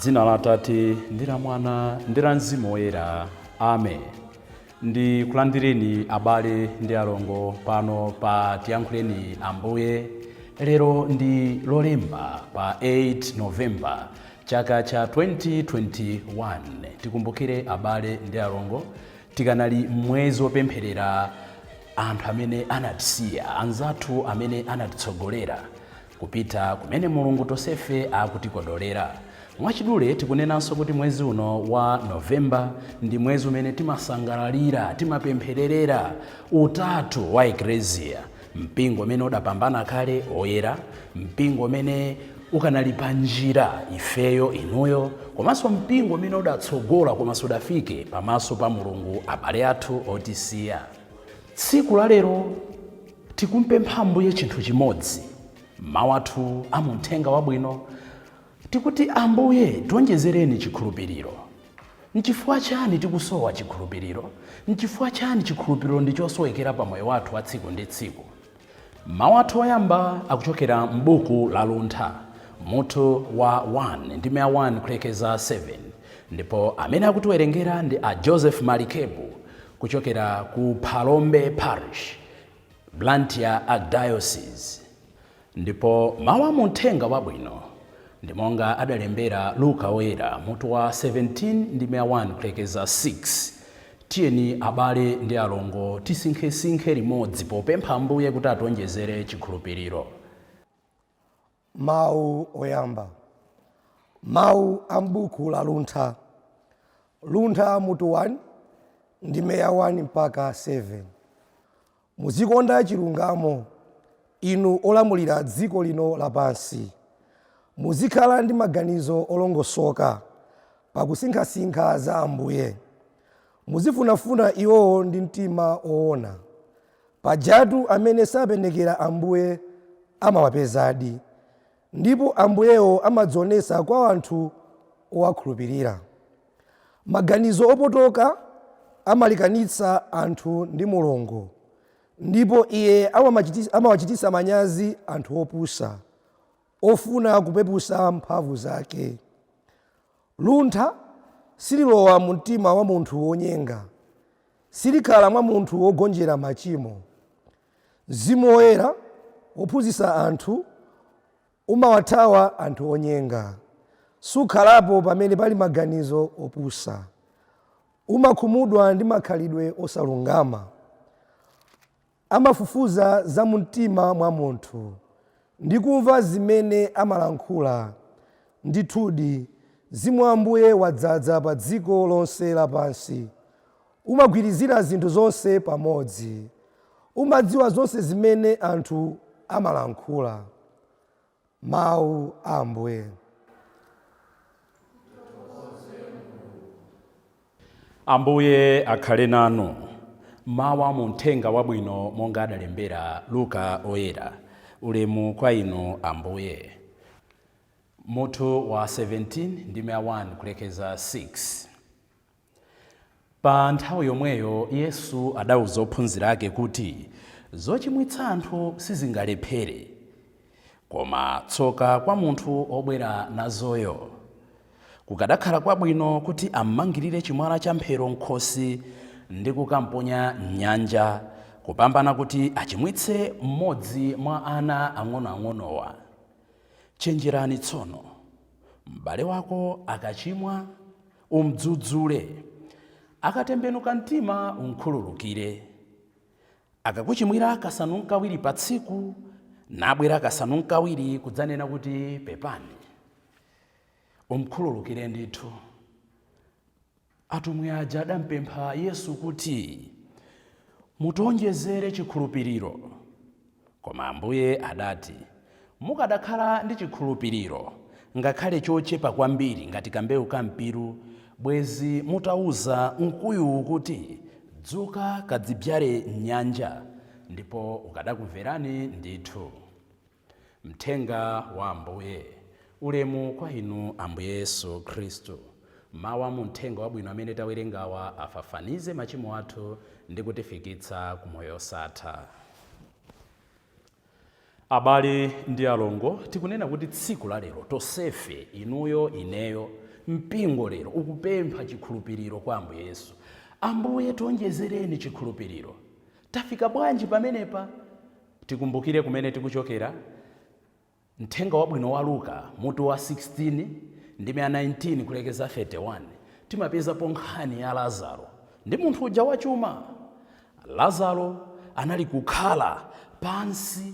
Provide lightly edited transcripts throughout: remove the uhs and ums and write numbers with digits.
M'dzina la Atate ndi la Mwana ndi la Mzimu Woyera. Amen. Ndikulandireni abale ndi alongo pano pa Tiyankhuleni Ambuye. Lero ndi Lolemba pa 8 November chaka cha 2021. Tikumbukire abale ndi alongo, tikanali mwezi wopempherera anthu amene anatisiya, anzathu amene anatitsogolera kupita kumene Mulungu tonsefe akutikodolera. Mwachidule tikunenanso kuti mwezi uno wa November ndi mwezi umene timasangalalira, timapemphererera utatu wa Eklesia, mpingo umene udapambana kale oyera, mpingo umene ukanali pa njira ifeyo inuyo, komanso mpingo umene udatsogola koma sudafike pamaso pa Mulungu, abale athu otisiya. Tsiku la lero tikumpempha Ambuye chinthu chimodzi. Mawu athu a mu Mthenga Wabwino tikuti, Ambuye, tionjezereni chikhulupiriro. Nchifukwa chani tikusowa chikhulupiriro? Nchifukwa chani chikhulupiriro ndi chosowekera pa moyo wathu wa tsiku ndi tsiku? Mawu athu oyamba akuchokera m'buku la Luntha, mutu wa 1 ndime ya 1 kulekeza 7, ndipo amene akutiwerengera ndi a Joseph Malikebu kuchokera ku Phalombe Parish, Blantyre Archdiocese. Ndipo mawu a mu Mthenga Wabwino ndi monga adalembera Luka Woyera, mutu wa 17 ndime ya 1 kulekeza 6. Tiyeni abale ndi alongo tisinkhesinkhe limodzi popempha Ambuye kuti ationjezere chikhulupiriro. Mawu oyamba. Mawu a m'buku la Luntha. Luntha mutu 1 ndime ya 1 mpaka 7. Muzikonda chilungamo, inu olamulira dziko lino lapansi. Muzikhala ndi maganizo olongosoka pakusinkhasinkha za Ambuye. Muzifunafuna iwowo ndi mtima woona. Pajatu amene sapenekera Ambuye amawapezadi, ndipo Ambuyewo amadzionetsa kwa anthu owakhulupirira. Maganizo opotoka amalekanitsa anthu ndi Mulungu, ndipo Iye amawachititsa manyazi anthu opusa, ofuna kupeputsa mphamvu zake. Luntha sililowa mu mtima wa munthu wonyenga, silikhala mwa munthu wogonjera machimo. Mzimu Woyera wophunzitsa anthu umawathawa anthu onyenga. Sukhalapo pamene pali maganizo opusa. Umakhumudwa ndi makhalidwe osalungama. Amafufuza za mumtima mwa munthu ndi kumva zimene amalankhula. Ndithudi, Mzimu wa Ambuye wadzaza pa dziko lonse lapansi. Umagwirizira zinthu zonse pamodzi. Umadziwa zonse zimene anthu amalankhula. Mawu a Ambuye. Ambuye akhale nanu. Mawu a mu Mthenga Wabwino monga adalembera Luka Oyera. Ulemu kwa inu Ambuye. Mutu wa 17 ndime ya 1 kulekeza 6. Pa nthawi yomweyo Yesu adauza ophunzira ake kuti, Zochimwitsa anthu sizingalephere, koma tsoka kwa munthu wobwera nazoyo. Kukadakhala kwabwino kuti ammangirire chimwala champhero m'khosi ndi kukamponya m'nyanja, kupambana kuti achimwitse mmodzi mwa ana ang'onoang'onowa. Chenjerani tsono. M'bale wako akachimwa, umdzudzule. Akatembenuka mtima, umkhululukire. Akakuchimwira kasanu nkawiri pa tsiku, nabwera kasanu nkawiri kudzanena kuti pepani, umkhululukire ndithu. Atumwi aja adampempha Yesu kuti, Mutionjezere chikhulupiriro. Koma Ambuye adati, Mukadakhala ndi chikhulupiriro, ngakhale chochepa kwambiri ngati kambeu ka mpiru, bwenzi mutauza mkuyuwu kuti, Dzuka kadzibzale m'nyanja, ndipo ukadakumverani ndithu. Mthenga wa Ambuye. Ulemu kwa inu Ambuye Yesu Khristu. Mawu a mu Mthenga Wabwino amene tawerengawa afafanize machimo athu ndi kutifikitsa ku moyo osatha. Abale ndi alongo, tikunena kuti tsiku la lero tonsefe, inuyo, ineyo, Mpingo lero ukupempha chikhulupiriro kwa Ambuye Yesu. Ambuye, tionjezereni chikhulupiriro. Tafika bwanji pamenepa? Tikumbukire kumene tikuchokera. Mthenga Wabwino wa Luka mutu wa 16 ndime ya 19 kulekeza 31, timapezapo nkhani ya Lazaro ndi munthu uja wachuma. Lazaro anali kukhala pansi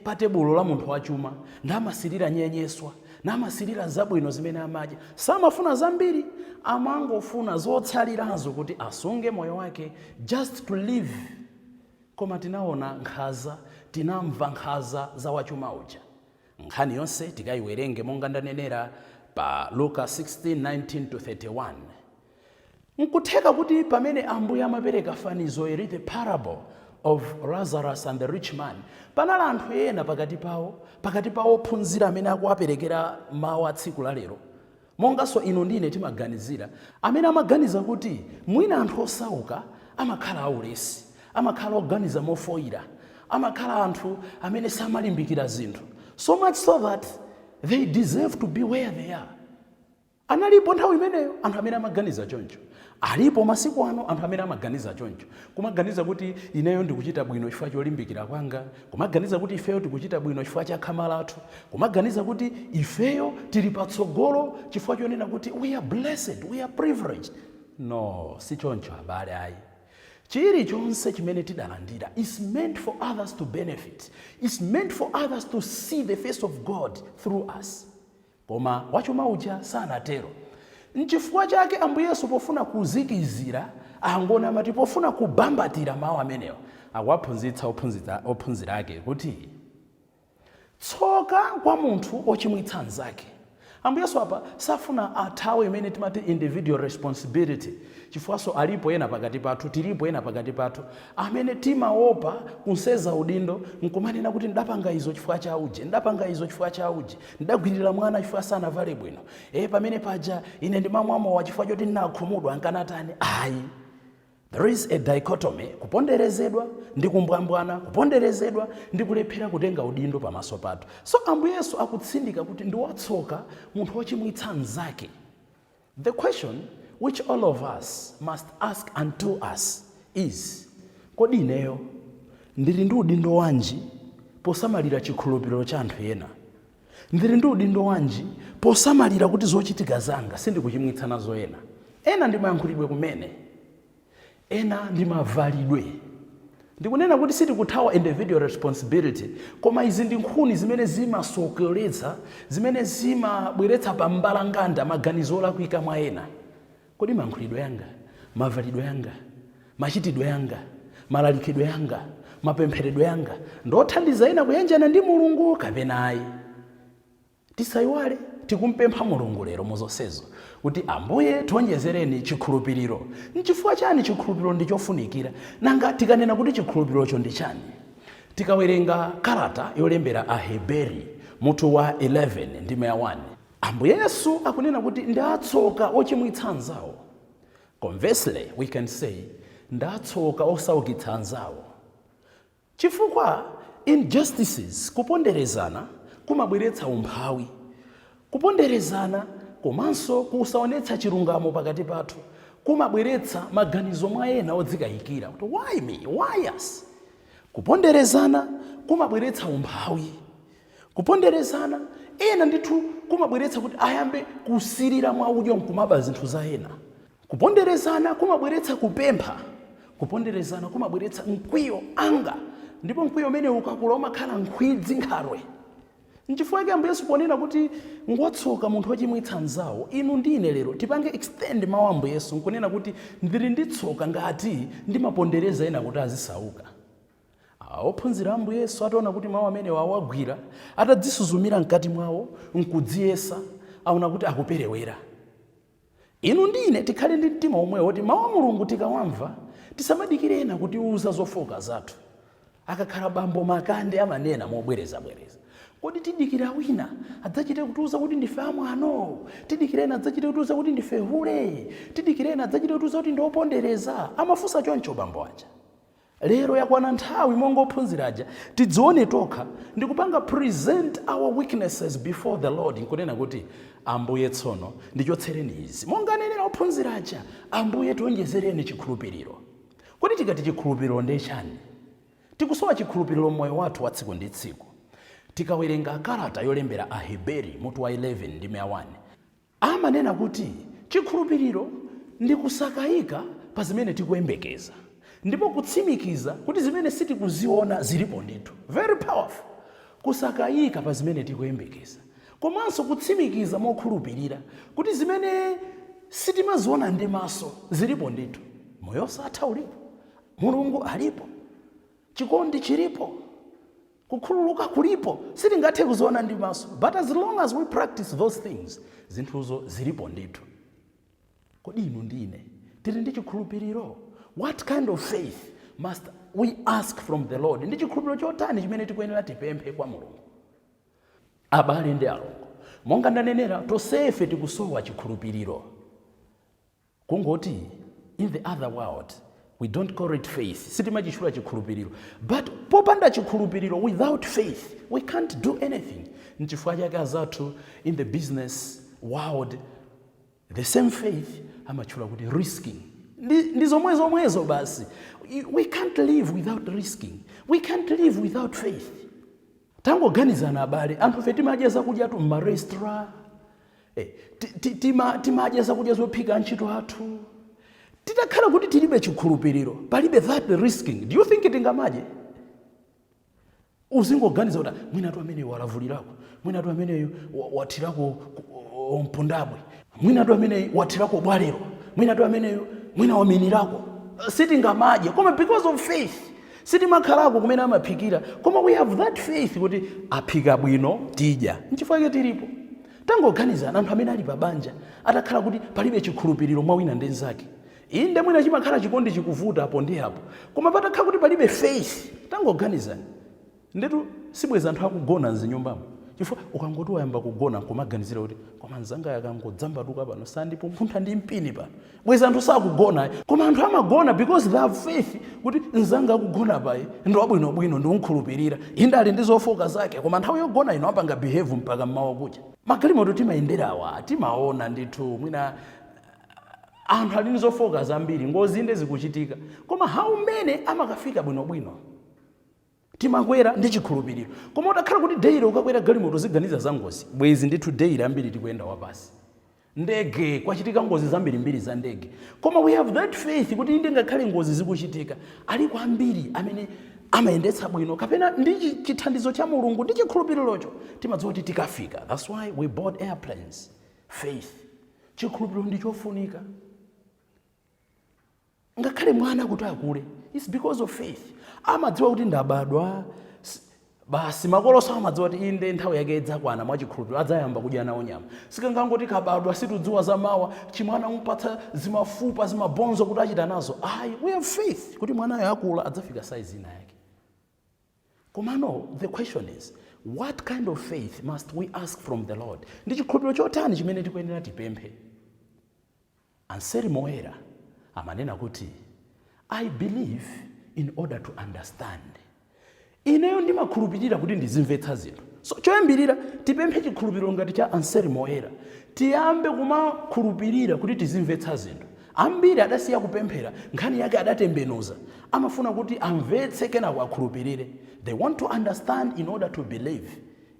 pa tebulo la munthu wachuma, namasirira nyenyeswa, namasirira zabwino zimene amadya. Samafuna zambiri, amangofuna zotsalirazo kuti asunge moyo wake, just to live. Koma tinaona nkhaza, tinamva nkhaza za wachuma uja. Nkhani yonse tikayiwerenge monga ndanenera pa Luka 16:19 to 31. Nkutheka kuti pamene Ambuye amapereka fanizo ili, the parable of Lazarus and the rich man, panali anthu ena pakati pawo, pakati pawo ophunzira amene akuwaperekera mawu a tsiku la lero, monganso inu ndine timaganizira, amene amaganiza kuti mwina anthu osauka amakhala aulesi, amakhala oganiza mofoyira, amakhala anthu amene samalimbikira zinthu, so much so that they deserve to be where they are. Analipo nthawi imeneyo anthu amene amaganiza choncho. Alipo masiku ano anthu amene amaganiza choncho, kumaganiza kuti ineyo ndikuchita bwino chifukwa cholimbikira kwanga, kumaganiza kuti ifeyo tikuchita bwino chifukwa cha khama lathu, kumaganiza kuti ifeyo tili patsogolo chifukwa chonena kuti we are blessed, we are privileged. No, si choncho abale, ayi. Chilichonse chimene tidalandira is meant for others to benefit, is meant for others to see the face of God through us. Koma wachuma uja sanatero. Nchifukwa chake Ambuye Yesu, pofuna kuzikizira angona amati, pofuna kubambatira mawu amenewa, akuwaphunzitsa ophunzira ake kuti tsoka kwa munthu ochimwitsa anzake. Ambuye Yesu apa safuna athawe imene timati individual responsibility, chifukwanso alipo ena pakati pathu, tilipo ena pakati pathu amene timaopa kusenza udindo nkumanena kuti ndapanga izo chifukwa cha uje, ndapanga izo chifukwa cha uje, ndagwirira mwana chifukwa sanavale bwino, pamene paja ine ndimamwamowa chifukwa choti ndinakhumudwa, nkanatani? Ayi. There is a dichotomy: kuponderezedwa ndi kumbwambwana, kuponderezedwa ndi kulephera kutenga udindo pamaso pathu. So Ambuye Yesu akutsindika kuti ndi watsoka munthu wochimwitsa mnzake. The question which all of us must ask unto us is: kodi ineyo ndili ndi udindo wanji posamalira chikhulupiriro cha anthu ena? Ndili ndi udindo wanji posamalira kuti zochitika zanga sindikuchimwitsa nazo ena? Ena ndi mayankhulidwe kumene, ena ndi mavalidwe. Ndikunena kuti sitikuthawa individual responsibility, koma izi ndi nkhuni zimene zimasokeretsa, zimene zimabweretsa pambalanganda maganizo olakwika mwa ena. Kodi mayankhulidwe yanga, mavalidwe yanga, machitidwe yanga, malalikidwe yanga, mapempheredwe yanga ndothandiza ena kuyanjana ndi Mulungu kapena ayi? Tisayiwale, tikumpempha Mulungu lero muzonsezo kuti Ambuye, tionjezereni chikhulupiriro. Nchifukwa chani chikhulupiriro ndi chofunikira? Nanga tikanena kuti chikhulupirocho ndi chani? Tikawerenga kalata yolembera Aheberi mutu wa 11 ndime ya 1, Ambuye Yesu akunena kuti ndatsoka ochimwitsa anzawo. Conversely, we can say ndatsoka osaukitsa anzawo, chifukwa injustices, kuponderezana, kumabweretsa umphawi. Kuponderezana komanso kusaonetsa chilungamo pakati pathu kumabweretsa maganizo mwa ena odzikayikira kuti why me, why us? Kuponderezana kumabweretsa umphawi. Kuponderezana ena ndithu kumabweretsa kuti ayambe kusirira mwaudyo nkumaba zinthu za ena. Kuponderezana kumabweretsa kupempha. Kuponderezana kumabweretsa mkwiyo, anga, ndipo mkwiyo umene ukakula umakhala nkhwidzi, nkhalwe. Nchifukwa chake Ambuye Yesu ponena kuti ngwatsoka munthu wochimwitsa anzawo, inu ndine lero tipange extend mawu a Ambuye Yesu nkunena kuti ndili ndi tsoka ngati ndimapondereza ena kuti azisauka. Ophunzira Ambuye Yesu ataona kuti mawu amenewa awagwira, atadzisuzumira mkati mwawo nkudziyesa, aona kuti akuperewera. Inu ndine tikhale ndi mtima omwewo woti mawu a Mulungu tikawamva, tisamadikire ena kutiuza zofoka zathu. Akakhala bambo Makande amanena mobwerezabwereza, kodi tidikira wina adzachite kutiuza kuti ndife amwano? Tidikira ena adzachite kutiuza kuti ndife hule? Tidikira ena adzachite kutiuza kuti ndiopondereza? Amafunsa choncho bambo aja. Lero yakwana nthawi, monga ophunzira aja, tidzione tokha ndi kupanga present our weaknesses before the Lord, nkunena kuti, "Ambuye, tsono ndichotsereni izi." Monga anenera ophunzira aja, "Ambuye, tionjezereni chikhulupiriro." Kodi tikati chikhulupiriro ndi chani? Tikusowa chikhulupiriro mmoyo wathu wa tsiku ndi tsiku. Tikawerenga kalata yolembera Aheberi mutu wa 11 ndi 1, amanena kuti chikhulupiriro ndi kusakayika pa zimene tikuyembekeza ndipo kutsimikiza kuti zimene sitikuziona zilipo ndithu. Very powerful. Kusakayika pa zimene tikuyembekeza komanso kutsimikiza mokhulupirira kuti zimene sitimaziona ndi maso zilipo ndithu. Moyo osatha ulipo, Mulungu alipo, chikondi chilipo, kukhululuka kulipo. Sitingathe kuziona ndi maso, but as long as we practice those things, zinthuzo zilipo ndithu. Kodi inu ndine tili ndi chikhulupiriro? What kind of faith must we ask from the Lord? Ndi chikhulupiriro chotani chimene tikuyenera tipemphe kwa Mulungu? Abale ndi alongo, monga ndanenera, tonsefe tikusowa chikhulupiriro. Kungoti in the other world we don't call it faith, sitimachitchula chikhulupiriro. But popanda chikhulupiriro, without faith, we can't do anything. Nchifukwa chake azathu in the business world, the same faith amatchula kuti risking. Ndi zomwe zomwezo basi. We can't live without risking, we can't live without faith. Tangoganizana abale, anthu fe timadya zakudya tu mmarestaurant, timadya zakudya zophika antchito athu. Titakhala kuti tilibe chikhulupiriro, palibe that risking, do you think tingamadye? Uzingoganiza kuti mwinatu ameneyo walavulirako, mwinatu ameneyo wathirako mpundabwe, mwinatu ameneyo wathirako bwalero, mwinatu ameneyo mwina waminirako. Sitingamadye. Koma because of faith, sitimakhalako kumene amaphikira, koma we have that faith kuti aphika bwino, tidya. Nchifukwa chake tilipo. Tangoganizana anthu amene ali pa banja, atakhala kuti palibe chikhulupiriro mwa wina ndi nzake. Inde, mwina chimakhala chikondi chikuvuta apo ndi apo, koma patakhala kuti palibe faith, tangoganizani ndetu, sibweza anthu akugona mzinyumbamo, chifukwa ukangoti wayamba kugona nkumaganizira kuti, "Koma mzanga akangodzambatuka pano, sandipumpuntha ndi mpini pano," bweza anthu sakugona. Koma anthu amagona because they have faith kuti mzanga akugona payi ndi wabwinobwino, ndiunkhulupirira. Inde, ali ndi zofoka zake, koma nthawi yogona ino apanga behave mpaka mmawa kucha. Magalimoto timayenderawa, timaona ndithu mwina anthu ali ndi zofoka zambiri, ngozi inde zikuchitika, koma how many amakafika bwinobwino? Timakwera ndi chikhulupiriro. Koma utakhala kuti daily ukakwera galimoto ziganiza za ngozi, bwezi ndithu daily ambiri tikuyenda wapasi. Ndege, kwachitika ngozi zambirimbiri za ndege, koma we have that faith kuti inde, ngakhale ngozi zikuchitika, aliko ambiri amene amayendetsa bwino, kapena ndi chithandizo cha Mulungu ndi chikhulupirirocho timadziwa kuti tikafika. That's why we board airplanes. Faith, chikhulupiriro ndi chofunika. Ngakhale mwana kuti akule, it's because of faith. Amadziwa kuti ndabadwa, basi makoloso amadziwa kuti inde, nthawi yake idzakwana, mwachikhulupiriro adzayamba kudya nawo nyama. Sikangangoti kabadwa, situdziwa zamawa, chimwana mupatsa zimafupa, zimabonzo kuti achita nazo. Ayi, we have faith kuti mwanayo akula, adzafika size ina yake. Komano the question is, what kind of faith must we ask from the Lord? Ndi chikhulupiriro chotani chimene tikuyenera tipemphe? Anselmo Woyera amanena kuti, "I believe in order to understand." Ineyo ndimakhulupirira kuti ndizimvetsa zinthu. So choyambirira, tipemphe chikhulupiriro ngati cha Anselmo Woyera, tiyambe kumakhulupirira kuti tizimvetsa zinthu. Ambiri adasiya kupemphera, nkhani yake adatembenuza, amafuna kuti amvetse kenako akhulupirire. They want to understand in order to believe.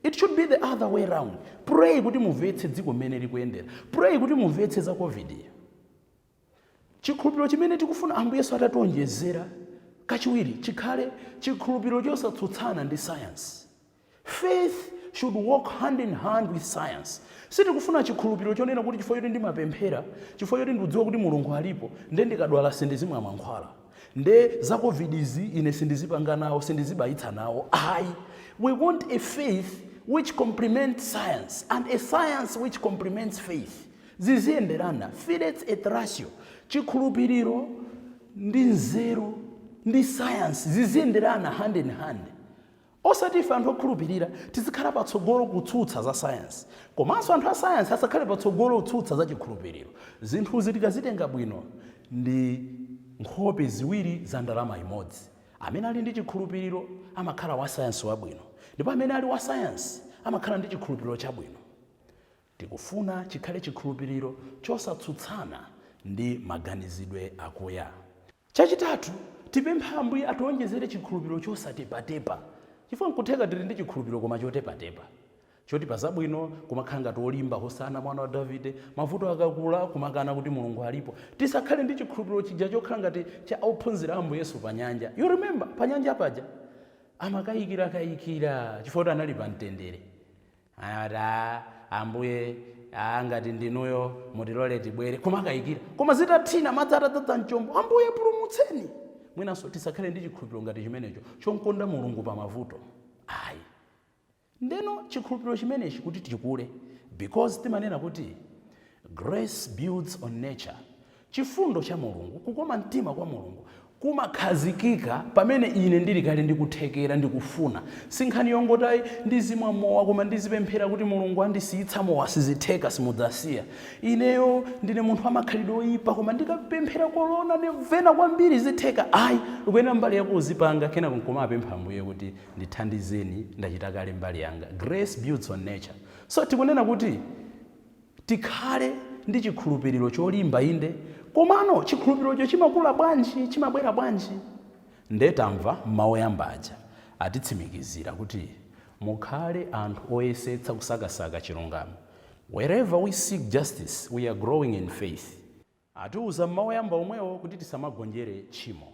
It should be the other way round. Pray kuti mumvetse dziko mmene likuyendera, pray kuti mumvetse za COVID. Chikhulupiriro chimene tikufuna Ambuye Yesu atationjezera kachiwiri chikhale chikhulupiriro chosatsutsana ndi science. Faith should walk hand in hand with science. Sitikufuna chikhulupiriro chonena kuti chifukwa choti ndimapemphera, chifukwa choti ndikudziwa kuti Mulungu alipo, nde ndikadwala sindizimwa mankhwala, nde za COVID izi ine sindizipanga nawo, sindizibayitsa nawo. Ayi, we want a faith which complements science and a science which complements faith. Ziziyenderana, fides et ratio. Chikhulupiriro ndi nzeru ndi science ziziyenderana hand in hand. Osati ife anthu okhulupirira tizikhala patsogolo kutsutsa za science, komanso anthu a science asakhale patsogolo kutsutsa za chikhulupiriro. Zinthuzi tikazitenga bwino, ndi nkhope ziwiri za ndalama imodzi. Amene ali ndi chikhulupiriro amakhala wasayansi wabwino, ndipo amene ali wasayansi amakhala ndi chikhulupiriro chabwino. Tikufuna chikhale chikhulupiriro chosatsutsana ndi maganizidwe akuya. Chachitatu, tipempha Ambuye atiwonjezere chikhulupiriro chosatepatepa, chifukwa nkutheka tili ndi chikhulupiriro koma chotepatepa, choti pa zabwino kumakhala ngati olimba, "Hosana mwana wa Davide," mavuto akakula kumakana kuti Mulungu alipo. Tisakhale ndi chikhulupiriro chija chokhala ngati cha ophunzira Ambuye Yesu pa nyanja. You remember, pa nyanja paja amakayikira-kayikira chifukwa kuti anali pa mtendere. Anati, "Ah, Ambuye, ah, ngati ndinuyo mutilole tibwere," koma akayikira. Koma zitathina, madzi atadzadza mchombo, "Ambuye, pulumutseni." Mwinanso tisakhale ndi chikhulupiriro ngati chimenecho chonkonda Mulungu pa mavuto, ayi. Ndeno chikhulupiriro chimenechi kuti chikule, because timanena kuti grace builds on nature, chifundo cha Mulungu, kukoma mtima kwa Mulungu kumakhazikika pamene ine ndili kale ndikuthekera, ndikufuna. Sinkhani yongotayi ndizimwa mowa koma ndizipemphera kuti Mulungu andisiyitsa mowa, sizitheka, simudzasiya. Ineyo ndine munthu amakhalidwe oyipa koma ndikapemphera kolona ndimvena kwambiri zitheka, ayi. Ukuyenera mbali yako uzipanga, kenako nkumapempha Ambuye kuti ndithandizeni, ndachita kale mbali yanga. Grace builds on nature. So tikunena kuti tikhale ndi chikhulupiriro cholimba, inde, komano chikhulupirirocho chimakula bwanji? Chimabwera bwanji? Ndetamva mawu oyamba aja atitsimikizira kuti mukhale anthu oyesetsa kusakasaka chilungamo. Wherever we seek justice, we are growing in faith. Atiuza mawu oyamba omwewo kuti tisamagonjere tchimo.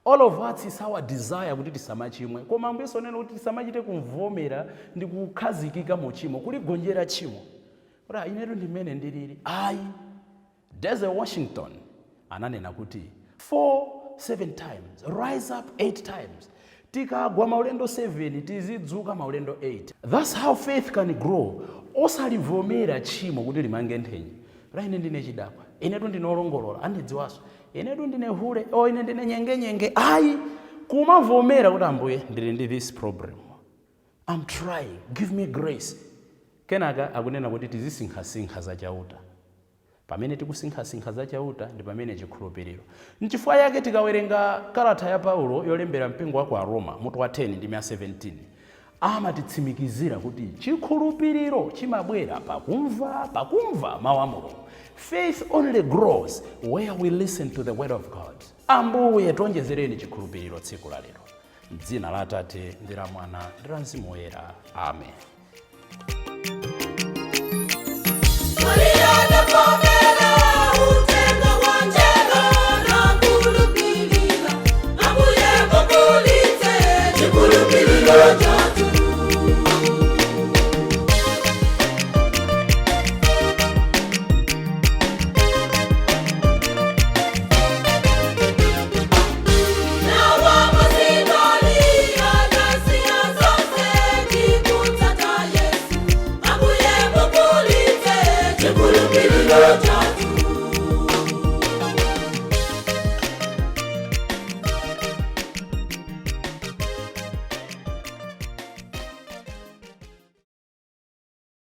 All of us is our desire kuti tisamachimwe, koma Ambuye sonena kuti tisamachite kumvomera ndi kukhazikika mu tchimo, kuligonjera tchimo, kuti inetu ndimene ndilili, ayi. Denzel Washington ananena kuti fall seven times, rise up eight times. Tikagwa maulendo 7, tizidzuka maulendo 8. That's how faith can grow. Osalivomera tchimo kuti limange nthenje la ine ndine chidakwa, inetu ndine olongolola, andidziwaso, inetu ndine hule, o ine ndine nyengenyenge, ayi. Kumavomera kuti Ambuye, ndili ndi this problem, I'm trying, give me grace. Kenaka akunena kuti tizisinkhasinkha zachauta. Pamene tikusinkhasinkha zachauta ndi pamene chikhulupiriro. Nchifukwa yake tikawerenga kalata ya Paulo yolembera mpingo wa ku Aroma, mutu wa 10 ndi 17, amatitsimikizira kuti chikhulupiriro chimabwera pakumva, pakumva mawu a Mulungu. Faith only grows where we listen to the word of God. Ambuye, tionjezereni chikhulupiriro tsiku la lero. M'dzina la Atate ndi la Mwana ndi la Mzimu Woyera, amen. Maria adavomera utenga wa njelo nakulupilira, Ambuye mukulitse chikulupiliro chathu. Nawa masikali adasiya zonse ndikutsata Yesu, Ambuye mukulitse chikulupiliro chathu.